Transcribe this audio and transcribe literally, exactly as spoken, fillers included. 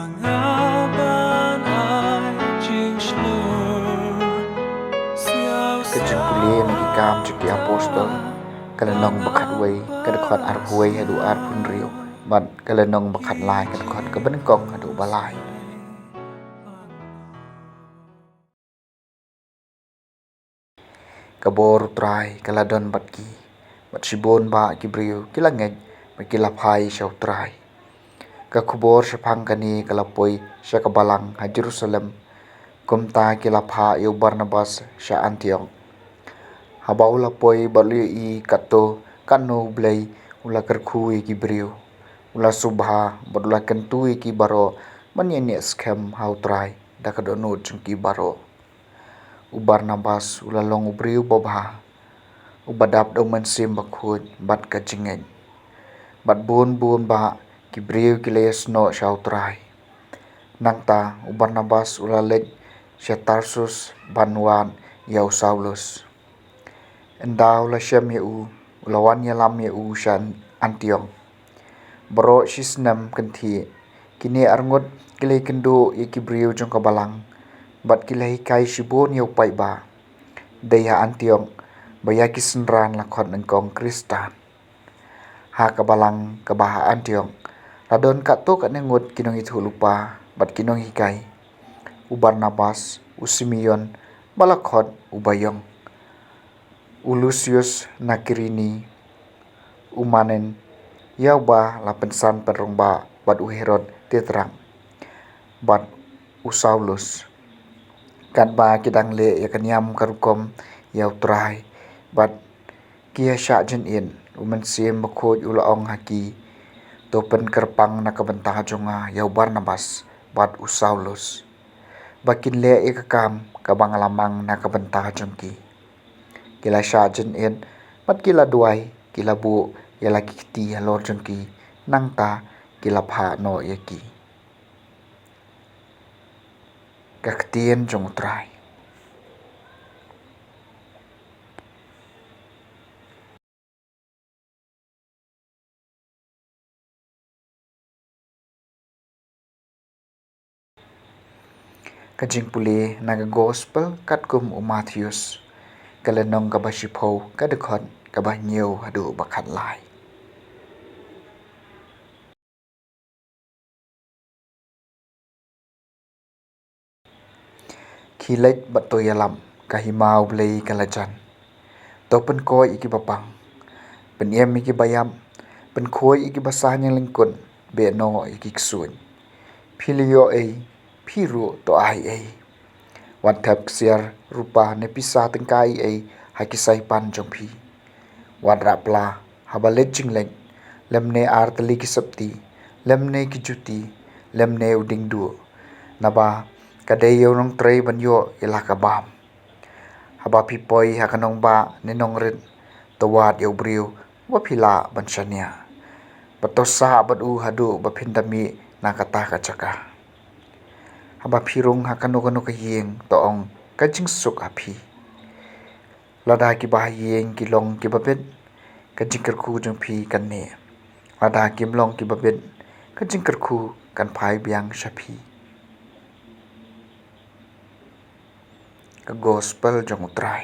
Ka jingpule na Ki Kam jong ki Apostol, ka lynnong ba khatwei, ka dkhot arphew wei haduh arphew hynriew, bad ka lynnong ba khatlai, ka dkhot kaba nyngkong haduh ba lai. Ka bor U Trai ka la don bad ki, bad shibun bah ki briew ki la ngeit bad ki la phai sha U Trai. Ka khubor shaphang kane ka la poi sha ka balang ha Jerusalem. Kumta ki la phah ïa u Barnabas sha Antiok. Haba u la poi bad u la ïohi katto katno U Blei u la kyrkhu ïa ki briew, u la sngewbha bad u la kyntu ïa ki baroh ban ïaineh skhem ha U Trai da ka dohnud jong ki baroh. U Barnabas u la long u briew babha, uba dap da U Mynsiem Bakhuid bad ka jingngeit. Bad bun bun bah ki briew ki la ïasnoh sha U Trai. Nangta u Barnabas u la leit sha Tarsus ban wad ïa u Saulus. Ynda u la shem ïa u, u la wan ïalam ïa u sha Antiok. Baroh shisnem kynthih, kine arngut ki la ïakynduh ïa ki briew jong ka balang, bad ki la hikai shibun ïa u paidbah. Dei ha Antiok ba ïa ki synran la khot nyngkong Khristan. Ha ka balang kaba ha Antiok la don katto katne ngut ki nongïathuhlypa bad ki nonghikai: u Barnabas, u Simeon ba la khot u Baïong, u Lusius na Kirini, u Manaen, ïa uba la pynsan pynrangbah bad u Herod Tetrak, bad u Saulus. Katba ki dang leh ïa ka niam ka rukom ïa U Trai bad ki ïa shah jingit, U Mynsiem Bakhuid u la ong ha ki: To pynkyrpang na ka bynta jong nga ïa u Barnabas bad u Saulus, ba kin leh ïa ka kam kaba nga la mang na ka bynta jong ki. Ki la shah jingit bad ki la duwai, ki la buh ïa la ki kti halor jong ki, nangta ki la phah noh ïa ki. Ka ktien jong U Trai. Ka jingpule na ka Gospel katkum u Mathaios, ka lynnong kaba shiphew, ka dkhot kaba hynñiew haduh ba khatlai. Khie leit bad to ïalap, ka hima U Blei ka la jan. To pynkoit ïa kiba pang, pynim ïa kiba ïap, pynkhuid ïa kiba sah ñianglyngkut, beh noh ïa ki ksuid. Phi la ïoh ei, phi ruh to ai ei. Wat thep ksiar rupa ne pisa tyngka ei ei ha ki saipan jong phi. Wat rah pla haba leit jingleit, lymne ar tylli ki septi, lymne ki juti, lymne u diengduh. Naba ka dei ïa u nongtrei ban ïoh ïa la ka bam. Haba phi poi ha ka nongbah ne nongrit, to wad ïa u briew ba phi lah ban shaniah, bad to sah bad u haduh ba phin da mih na kata ka jaka. Haba phi rung ha kano kano ka ïing, to ong: Ka jingsuk ha phi. Lada kiba ha ïing ki long kiba bit, ka jingkyrkhu jong phi kan neh. Lada kim long kiba bit, ka jingkyrkhu kan phai biang sha phi. Ka Gospel jong U Trai.